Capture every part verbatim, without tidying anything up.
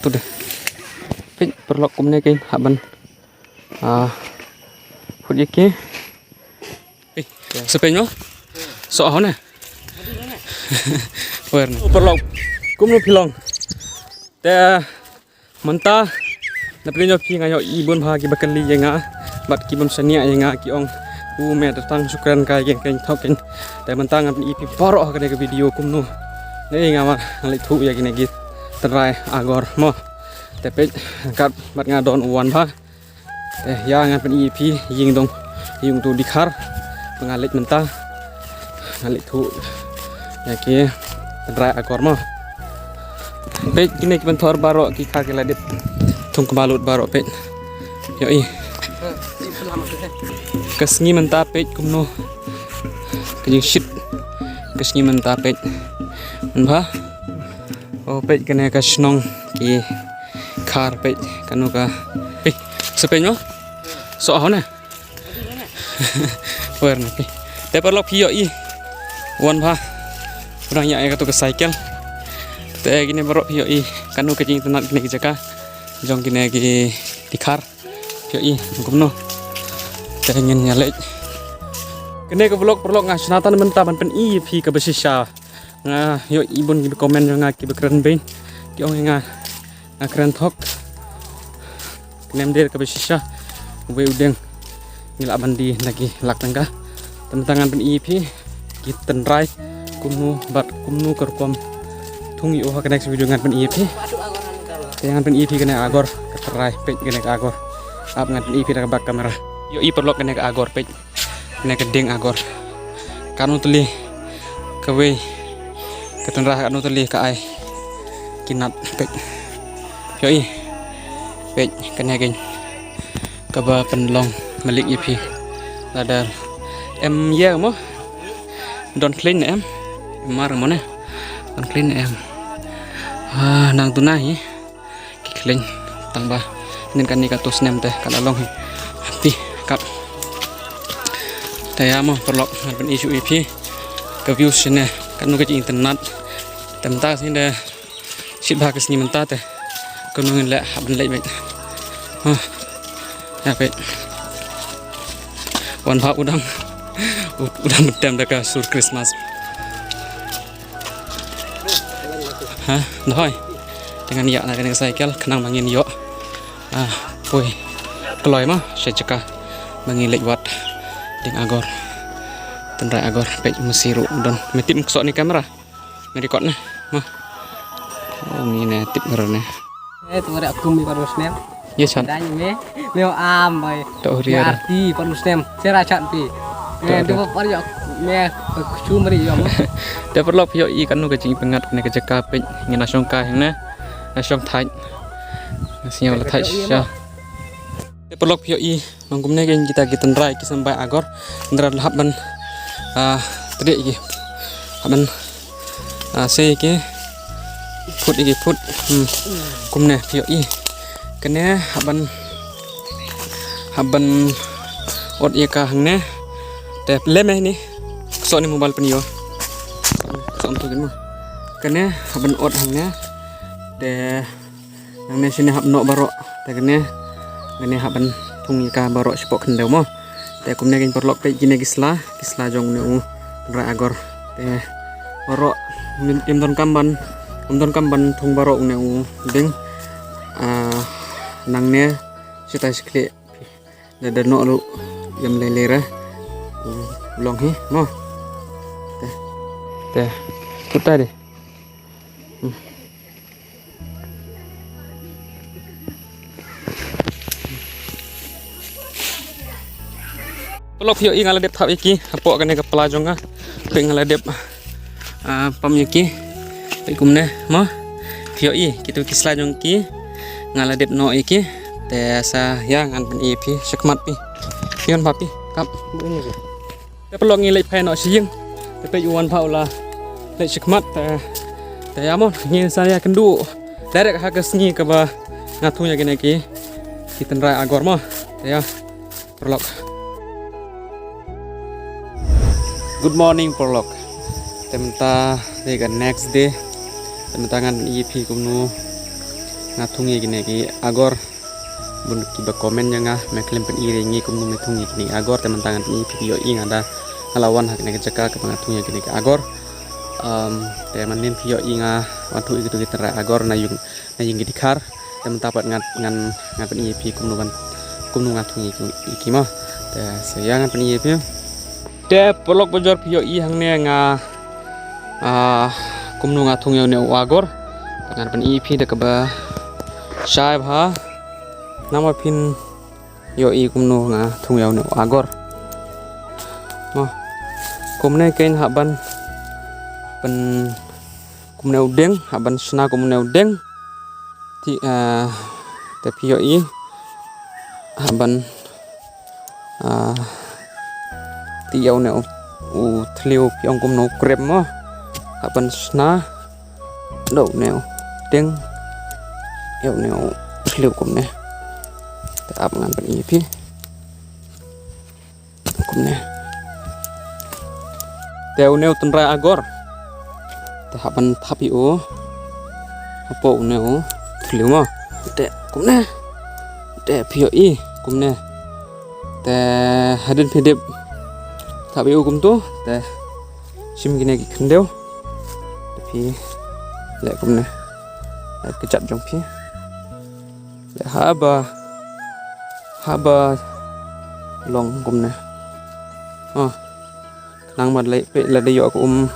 Tu deh. Peit paralok kumne kein hap ban. Ah. Phut ïa ki. Peit. Sa peit noh. Soh ho ne. Wer ne. Paralok. Kumno phi long. Te mynta na phi nyo phi nga ïohi bun bha kiba kylli ïa nga bad kibym shaniah ïa nga ki ong u me da tang shu kren kai kein kein thok kein. Te mynta ngan pyni ïa phi baroh ha kane ka video kumno. Ne nga ma nga leit thuh ïa kine ki tynrai Agor mo. Te peit kat bad nga don u Wanbha. Te ïa ngan pyni ïa phi ïing dong ïing tu Dkhar. Ba nga leit mynta nga leit thuh ïa ki tynrai Agor mo. Peit kine ki pynthor baroh ki kha ki la dep thung kaba lut baroh peit. Ïohi. Ka sngi mynta peit kumno. Ka jingshit ka sngi mynta peit. Mynba. Oh peit kane ka shnong ki khar peit kano ka. Peit sa peit noh. Soh ho ne. Wer ne phi. Te paralok phi ïohi. Wanbha. U dang ïaid ïa kato ka cycle. Te kine baroh phi ïohi kano ka jingitynnad kine ki jaka jong kine ki Dkhar. Phi ïohi kumno. Te ngin ïa leit. Kane ka vlog paralok nga shna tang mynta ban pyni ïa phi kaba shisha. Nga ïohi bun kiba comment jong nga kiba kren beiñ. Ki ong ïa nga nga kren thok. Kane ym dei kaba shisha. Uwei u dieng ngi lah ban die na ki lak tyngka. Te mynta ngan pyni ïa phi ki tynrai kumno bad kumno ka rukom thung ïa u ha ka next video ngan pyni ïa phi. Te ngan pyni ïa phi kane Agor ka tynrai peit kane ka Agor. Ap ngan pyni ïa phi da ka back camera. Ïohi paralok kane ka Agor peit. Kane ka dieng Agor. Kano tylli kawei ka tynrai kano tylli ka ai ki nat peit. Ïohi peit kane kein kaba pynlong malik ïa phi. Lada em ïa mo don khlaiñ ne em. Em mar mo ne don khlaiñ ne em. Ah nang tu na hi. Ki khlaiñ tang ba ngin kane kato snem te ka la long hi. Phi kap. Te ïa mo paralok ngan pyni shuh ïa phi ka view shane kano ka jingitynnad. Te mynta sngi de shit bha ka sngi mynta te kano ngin leh hap ban leit beit. Ha. Ïa peit. Wanbha u dang u dang pyntem da ka sur Christmas. Ha, dahoi. Te ngan ïa na kane ka cycle khnang ba ngin ïoh. Ah, poi kloi ma sha jaka ba ngin leit wad dieng Agor. Tynrai Agor peit masi ruh don. Me tip ksoh ni camera. Me record ne. Ma. Oh, ni ne tip kamera ne. Eh, tu ada aku mi baru snem. Ye chan. Dan me me am bai. To hri ada. Arti baru snem. Sera chat pi. Eh, dua baru ya me kusum ri ya. Te paralok phi ïohi kano ka jingpyngngad kane ka jaka peit ngin ïa shong kai hangne. Ïa shong thait. Sñiaw la thait sha. Te paralok phi ïohi. Nang kumne kein kita ki tynrai ki symbai Agor. Tynrai hap ban ah tdie ki hap ban ah sei ki phut ki phut. Hmm. Kumne phi ïohi kane hap ban hap ban ot ïa ka hangne. Te lem eh ni ksoh ni mobile pynïoh. Ksoh tu kan mo kane hap ban ot hangne. Te Nangne shane hap noh baroh. Te kane kane hap ban thung ïa ka baroh shapoh khyndew mo. Te kumne kein paralok peit kine ki sla ki sla jong une u tynrai Agor. Te baroh ym donkam ban ym donkam ban thung baroh une u dieng. Ah, nangne shata shikli. Da da noh ruh ïam lei lei ra. Long hi mo. Te te puta de. Paralok phi ïohi nga la dep thap ïa ki hapoh kane ka pla jong nga. Phi nga la dep ah pam ïa ki. Phi kumne mo. Phi ïohi kitu ki sla jong ki nga la dep noh ïa ki. Te sa ïa ngan pyni ïa phi shakhmat phi. Phi wan pha phi kap. Te paralok ngi leit phai noh sha ïing. Te peit u wan pha u la leit shakhmat te te ïa mo ngi sa ïa kynduh. Direct ha ka sngi kaba nga thung ïa kine ki ki tynrai Agor mo. Te ïa paralok. Good morning paralok. Te mynta dei ka next day. Te mynta ngan ïa phi kumno Nga thung ïa kine ki agor. Bun kiba comment ïa nga, me khlem pyni re ngi kumno me thung ïa kine ki agor, te mynta ngan pyni phi, ïohi nga da, nga la wan ha kane ka jaka kaba nga thung ïa kine ki agor. Um, te mynnin phi ïohi nga wan thung ïa kitu ki tynrai agor na ïing, na ïing ki dkhar. Te mynta pat ngan, ngan, ngan pyni ïa phi kumno ban, kumno nga thung ïa ki, ïa ki mo. Te sa ïa ngan pyni ïa phi. Te paralok bajor, phi ïohi hangne nga, ah, kumno nga thung ïa une u agor. Te ngan pyni ïa phi da kaba shai bha. Namar phin ïohi kumno nga thung ïa une u agor. Mo. Kumne kein hap ban pyn, kumne u dieng, hap ban shna kumne u dieng. Te, ah, te phi ïohi hap ban, ah, te ïa une u, u thliew, phi ong kumno, u krep mo. Hap ban shna da une u dieng ïa une u thliew kumne. Te ap ngan pyni ïa phi. Kumne. Te une u tynrai agor. Te hap ban thap ïa u hapoh une u thliew mo. Te kumne. Te phi ïohi kumne. Te hadien phi dep thap ïa u kumtu, te shim kine ki khyndew. Te phi leh kumne. Leh kjat jong phi. Leh haba, haba long kumne. Oh. Khnang ba leh phi lada ïoh ka um,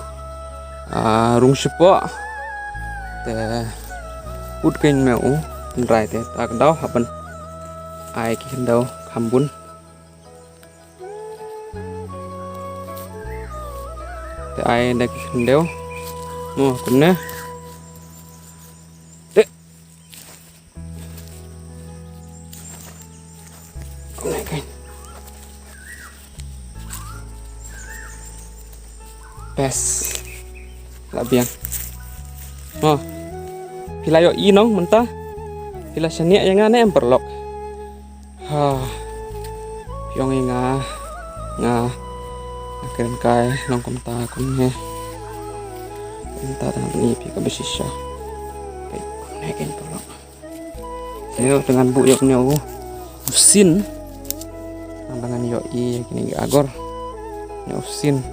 ah, rung shapoh. Te put kein me u tynrai, te ta ka daw hap ban ai ki khyndew kham bun. Te ai da ki khyndew. Mo kumne. Te kumne kein. Bes. La biang. Mo. Phi la ïohi nong mynta? Phi la shaniah ïa nga ne em paralok? Ha. Phi ong ïa nga, nga, nga kren kai nong kumta kumne. Kumta tang ni phi ka bashisha. Peit kumne kein paralok. Ïa, te ngan buh ïa une u sien. Ngan, ngan ïohi ïa kine ki agor. Une u sien.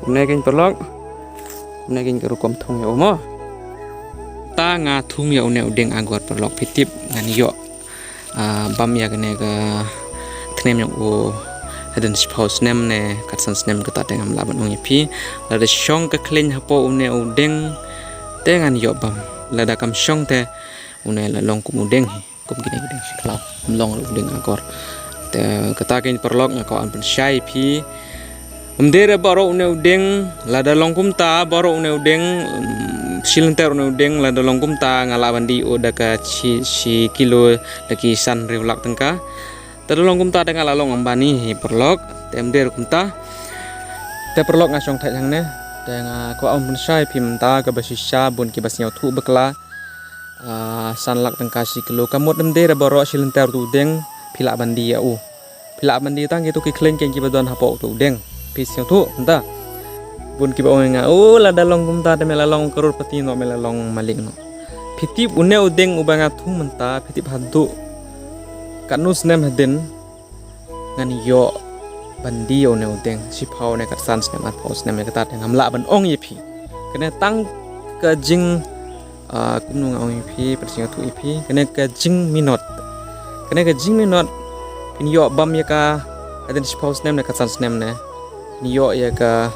Une kein paralok. Une kein ka rukom thung ïa u mo. Ta nga thung ïa une u dieng agor paralok, phi tip ngan ïoh, ah, bam ïa kane ka thnem jong u hadien shiphew snem ne katsan snem, kata te ngam lah ban ong ïa phi. Lada shong ka khleiñ hapoh une u dieng te ngan ïoh bam. Lada kam shong te une la long kum u dieng hi, kum kine ki dieng shi khlaw, ym long u dieng agor. Te kata kein paralok nga kwah ban pynshai ïa phi. Ym dei re baroh une u dieng, lada long kumta baroh une u dieng, um, shi lynter une u dieng, lada long kumta nga lah ban die ïa u da ka shi, shi kilo da ki san hynriew lak tyngka. Te da long kumta te nga la long Ambani hi paralok. Te ym dei re kumta. Te paralok nga shong thait hangne. Te nga kwah ban pynshai ïa phi mynta kaba shisha, bun kiba sngewthuh bakla. Ah, san lak tyngka shi kilo. Ka mut ym dei re baroh shi lynter utu u dieng phi lah ban die ïa u. Phi lah ban die tang kitu ki khleiñ kein kiba don hapoh utu u dieng. Phi sngewthuh mynta? Bun kiba ong ïa nga, "Oh, lada long kumta te me la long karurpati noh, me la long malik noh." Phi tip une u dieng uba nga thung mynta, phi tip haduh katno snem hadien ngan ïoh ban die ïa une u dieng? Shiphew ne katsan snem, arphew snem, ïa kata te ngam lah ban ong ïa phi. Kane tang ka jing, ah, kumno nga ong ïa phi, pynsngewthuh ïa phi, kane ka jingminot. Kane ka jingminot phin ïoh bam ïa ka hadien shiphew snem ne katsan snem ne. Phin ïoh ïa ka,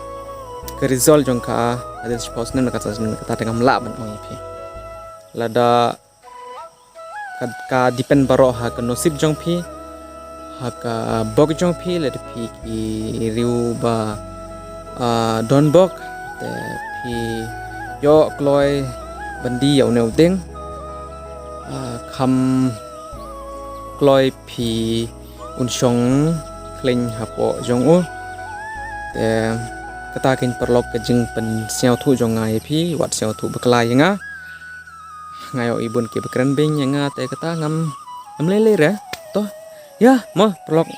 ka result jong ka hadien shiphew snem ne katsan snem ne, kata te ngam lah ban ong ïa phi. Lada ka, ka depend baroh ha ka nasib jong phi, ha ka bok jong phi, lada phi ki riew ba, ah, don bok, te phi ïoh kloi ban die ïa une u dieng. Ah, kham kloi phi un shong khleiñ hapoh jong u. Te kata kein paralok ka jingpynsngewthuh jong nga ïa phi, wat sngewthuh bakla ïa nga. Nga ïohi bun kiba kren beiñ ïa nga, te kata ngam, ngam lei lei re. To. Ïa, mo, paralok,